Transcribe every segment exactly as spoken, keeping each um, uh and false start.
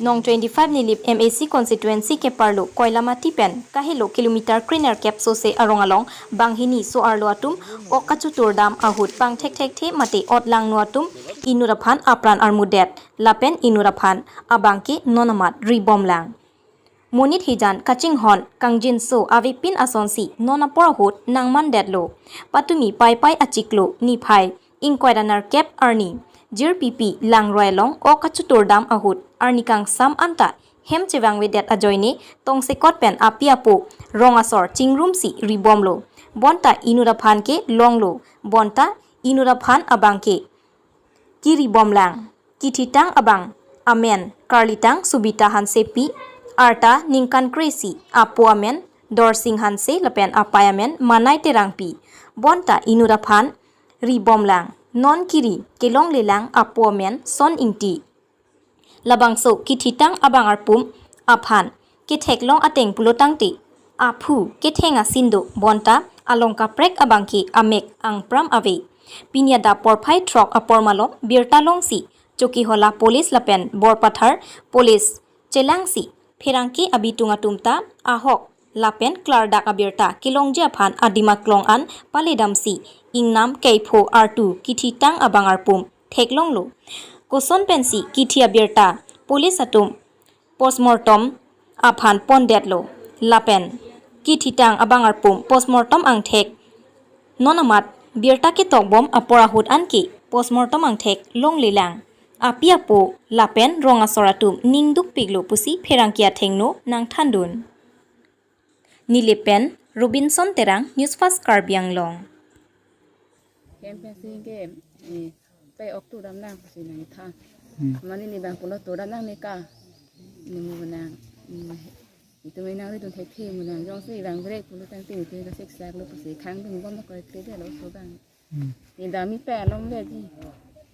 Nong twenty-five Nilip M A C constituency keparlo Koilamati pen kahelo kilometer krenerkep sose arong along banghini so-arlo atum ok kachutur dam ahut pangthekthekthe mate otlangno atum inut aphan apran armudet lapen inut aphan abangke non amat ribomlang. Monit hijan kachinghon kangjinso avepin asonsi non apor ahut nangmandetlo. Patumi Paipai achiklo niphai ingkoi ra nerkep arni Jirpipi Langroi along ok kachutur dam ahut arni kangsam anta hem chevangvedet ajoine tongsekot pen api apo rong asor chingrumsi ribomlo. Bonta inut aphan ke longlo. Bonta inut aphan abangke kiribomlang. Kithitang abang amen karlitang Subita Hansepi, arta ningkan kre-isi, apo amen Dorsing Hanse lapen apei amen Manai Terangpi. Bonta inut aphan ribomlang. Non kiri kelonglelang apo amen Son Ingti. Labangso kithitang abang arpum aphan ketheklong ateng pulotangte aphu ketheng asin do, bonta along kaprek abangke amek angpram ave. Pini adap porphai throk apor malom birta longsi Chokihola police lapen Borpathar police chelangsi pherangke abitung atum ta ahok lapen klardak abirta kelongji aphan adim aklong an paledamsi ingnam keipho artu kithitang abang arpum theklonglo. Koson pensi kithi abirta police atum postmortem aphan pondetlo. Lapen kithitang abang arpum postmortem angthek non amat birta ketokbom apor ahut anke postmortem angthek longlelang. Api apo lapen rong asor atum ning dukpiklo pusi pherangke athengno nangthandun. Nilip pen Robinson Terang, News Fast Karbi Anglong. Hem pensi ke, eh, pe ok tu dam nang pusi nangthan. Hmm. Mane ne bang pulo tu dam nang ne ka. Ne mu nang. Hmm. Itum nang ri dun thekthe mu nang. Jongsi bang brek pulotangte itum kasiksak lo pusi khang dunbom lo koi kre lo so bang. Hmm. Ne dam mi pe alom le ji.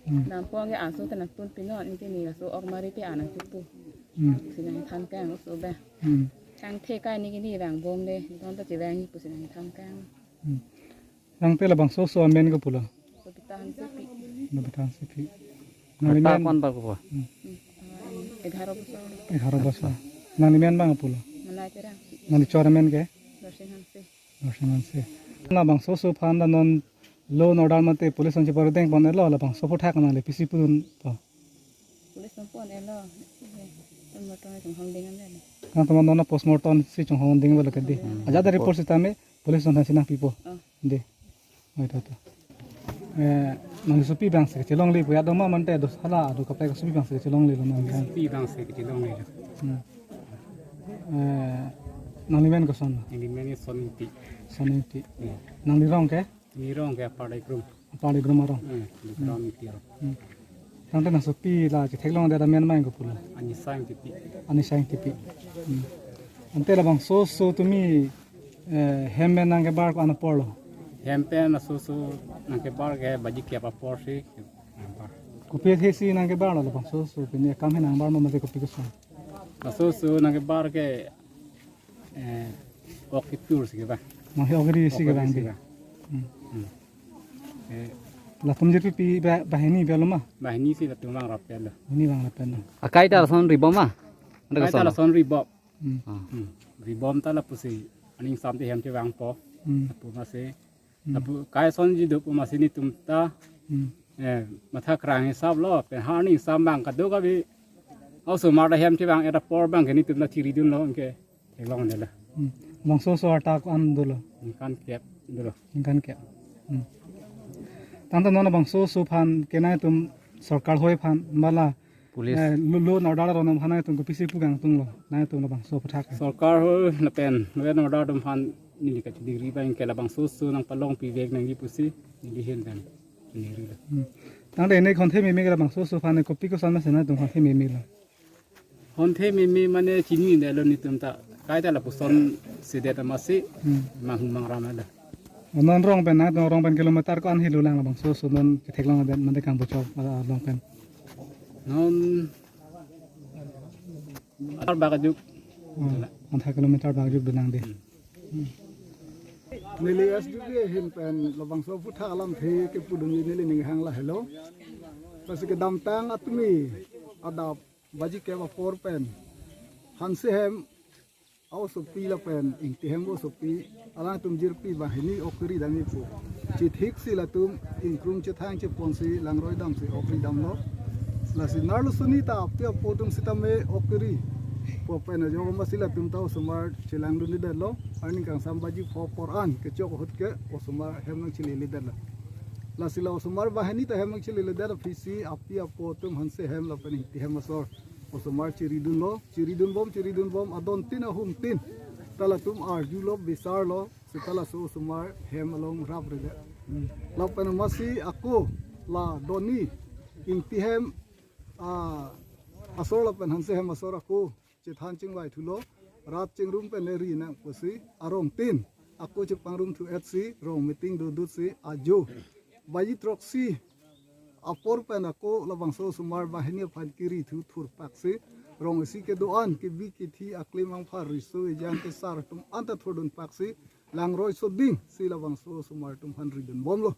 Hmm. Dam pon ke aso ta nangtun pinon, ne ke ne aso ok mari pe anang tupu. Hmm. Pusi nangthan kang so bang. Hmm. Khang the kai ne ke ne bang bom le. Don ta chevang pusi nangthan kang. Hmm. Nangte labangso oso amen kopi pulo? Sobita Hansepi. Sobita Hansepi. Nangli arta men? Ko-an bar kopo? Hmm. Hmm. Egharo bosor. Egharo bosor. Nangli men abang kopi pulo? Manai Terang. Nangli chor amen ke? Dorsing Hanse. Dorsing Hanse. Labangso oso aphan ta non law and order mate police ansi paro dengpon-etlo, labangso aphuthak nangli pisi pudunpo? Police nangpon-etlo. Postmortem chonghong ding an le. Kan teman nona postmortem si chonghong ding balo kedi. Hmm. Ajat report sitame police nang si nangpipo. Oh. Dei. Oi, to, to. Eh, nangli sopi abang si kachelongle pu ya doma mante dos hala adu kaprek sopi abang si kachelonglelo nang. Sopi abang si kachelonglelo. Hmm. Eh, nangli men koson? Neli men Son Ingti. Son Ingti. Hmm. Nangli rong ke? Neli rong ke Apar Daikrum. Apar Daikrum arong. Hmm, Daikrum Ingti arong. Hmm. Tangte nangsopi la chetheklongdet amen abang kopi pulo? Anisa Ingtipi. Anisa Ingtipi. Hmm. Ante labangso oso tumi, eh, hem pen nangkebar ko-an apor lo? Hem pen laso oso nangkebar ke baji kep apor si nangbar. Kopi athesi nangkebarlo labangso oso, pini akam he nangbar ma mate kopi koson? Laso oso nangkebar ke, eh, ok kechur si keba. Manghe ok ri si keba, ok ri si keba. Hmm. Hmm. Eh. Latum Jirpipi ba-, banghini belo ma? Banghini si latum vangrap lo. Banghini vangrap lo. Akai ta lason ribom ma? Akai ta lason ribom. Hmm. Ah. Hmm. Ribom ta lapusi aning samte hem chevangpo. Hmm. Lapu masi. Hmm. Lapu kai sonji do pu masi netum ta. Hmm. Eh, matha krang hisap lo, pen ha aning sam abang kadokave osomar ta hem chevang-et apor abang ke netum ta chiridunlo ke. Theklongle. Hmm. Labangso oso arta ko-an dolo? Ningkan kep dolo. Ningkan kep. Hmm. Tangte non labangso oso aphan ke nangtum sorkar hoi aphan mala police, eh, law, law and order aron aphan nangtum kopisi pu kangtunglo, nangtum labangso aphuthak? Sorkar hoi lapen law and order atum aphan neli kachidingri abang ke labangso oso nangpalongpi vek nangji pusi neli ahin pen chiningrilo. Hmm. Tangte ne honthe meme ke labangso oso aphan kopi koson mesen nangtum honthe memelo? Honthe meme mane chinine lo netum ta. Kaita lapuson sedet amatsi. Hmm. Manghumang ram lo. Non rong pen, nangtum rong pen kilometer ko-an helo lang labangso oso non chetheklongdet mate Kangbochor, ah, along pen? Non ar bak ajuk. Oh, antha kilometer bak ajuk do nang dei. Hmm. Hmm. Neli S D P ahin pen labangso aphuthak alamthe kepudunji neli ninghang lahelo. Lasi kedamtang atumi adap baji kep apor pen Hanse hem a-osopi lapen Ingti hem osopi alangtum jirpi banghini ok kiri damji pu. Chithiksi latum ingkrung chethang cheponsi langroi damsi ok kiri damlo. Lasi nerlo suni ta api apo atum sitame ok kiri pu pen ajok masi latum ta osomar chelangdundedetlo. Arni kangsam baji pho apor an kechok ahut ke osomar hem nangcheleledetlo. Lasi la osomar banghini ta hem nangcheleledetlo, aphi si api apo atum Hanse hem lapen Ingti hem asor osomar chiridunlo, chiridunbom, chiridunbom, adon tin ahum tin ta latum arjulo, bisarlo, seta laso osomar hem along rapredet. Lapen masi ako la donni Ingti hem, ah, asor lapen Hanse hem asor ako chethan chingvai thulo, rat chingrum pen eri nang pusi arong tin ako chepangrum thu-etsi rong meeting dodutsi ajo baji throksi apor pen ako labangso osomar banghini aphan kiri thu thurpaksi, rong isi kedo-an kebi kethi aklim angphar riso ejang kesar atum anta thurdunpaksi, langroi sodingsi labangso osomar atum aphan ridunbomlo.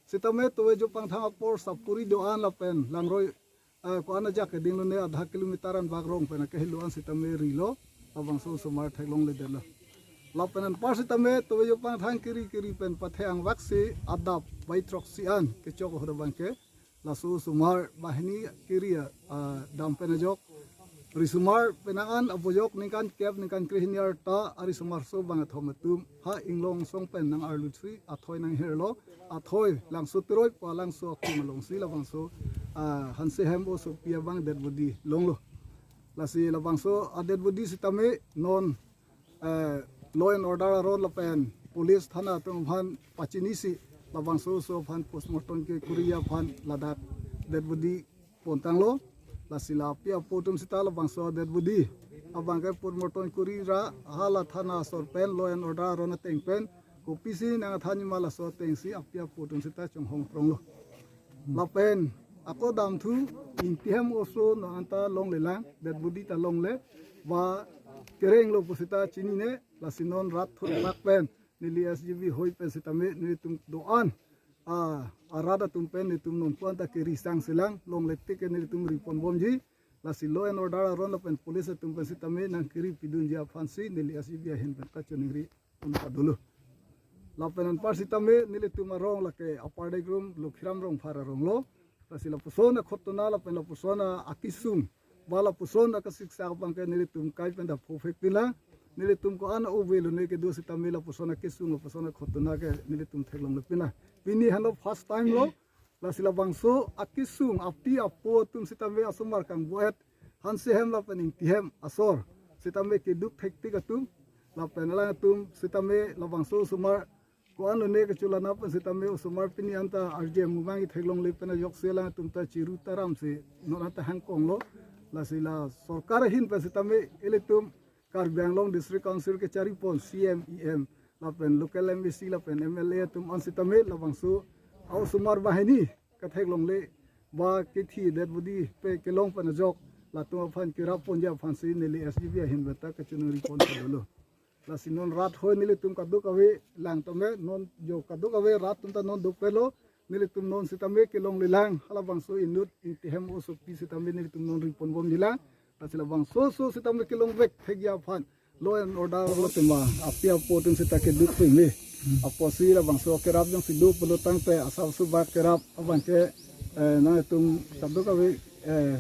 Sitame tovejo pangthang apor sapuri do-an lapen langroi, eh, ko-an ajak keding lone adha kilometer an bak rong pen akehelo an sitame rilo, labangso osomar theklongledetlo. Lapen anpar sitame tovejo pangthang kiri kiri pen pathe angvaksi adap baji throksi an kechok ahut abangke laso osomar banghini kiri, ah, dam pen ajok risomar penang an abojok ningkan kep ningkan krehini arta arisomarso bangkethom atum ha inglong song pen nang-arlutsi athoi nangherlo, athoi Langso Teroi pu Langso akhung alongsi labangso, ah, Hanse hem osopi abang dead body longlo. Lasi labangso a dead body sitame non, eh, law and order aron lapen police thana atum aphan pachinisi labangso oso aphan postmortem kekuri aphan ladak dead body pontanglo. Lasi la api apo atum seta labangso dead body abangke postmortem kuri ra hala thana asor pen law and order aron ateng pen kopisi nangthanji ma laso atengsi api apo atum seta chonghong pronglo. Lapen ako damthu Ingti hem oso non anta longlelang, dead body ta longle, ba kerenglo pu seta chinine. Lasi non rat thurpak pen neli S G B hoi pen sitame nelitum do-an, ah, arat atum pen nelitum nonpu anta kiri sangselang, longle tik ke nelitum riponbomji. Lasi law and order aron lapen police atum pen sitame nangkiri pidunji aphansi neli S G B ahin pen kachiningri un padolo. Lapen anpar sitame nelitum arong lake Upper Degrum Lokhiram Rongphar aronglo. Lasi lapuson akhotona lapen lapuson akesung ba lapuson akasiksak abangke nelitum kai pen da phofek pila. Nelitum ko-an ove lone kedo sitame lapuson akesung lapuson akhotona ke nelitum theklongle pila. Pini henlo first time lo. Lasi labangso akesung api apo atum sitame asomar kangboet Hanse hem lapen Ingti hem asor sitame keduk thektik atum lapen alangtum sitame labangso osomar ko-an lone kecholana pen sitame osomar pini anta arje mumang itheklongle pen ajoksi alangtum ta chiru taramsi non anta hangkonglo. Lasi la sorkar ahin pen sitame ilitum Karbi Anglong District Council kecharipon C M, E M lapen local M A C lapen M L A atum an sitame labangso a-osomar banghini katheklongle ba kethi dead body pe kelong pen ajok latum aphan kerapponji aphansi neli S G B ahin pen ta kachiningri pon padolo. Lasi non rat hoi nelitum kadokave lang tame non jo kadokave rat atum ta non dopelo. Nelitum non sitame kelonglelang halabangso inut Ingti hem osopi sitame nelitum non riponbomjilang. Lasi labangso oso sitame kelongvek thekji aphan law and order lo tema api apo atum sita keduk peme. Apotsi labangso kerap jongsi do pulo tangte asapso ba kerap abangke, eh, nangtum kadokave, eh,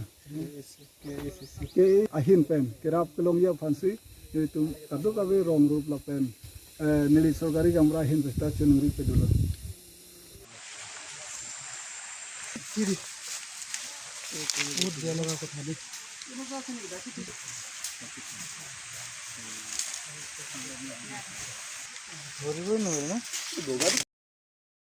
ke ahin pen kerap kelongji aphansi nelitum kadokave rong rup lapen, eh, neli sorkari gamra ahin pen ta chiningri padolo. Kiri. Ut dia laga ko thani. Bori bori no na?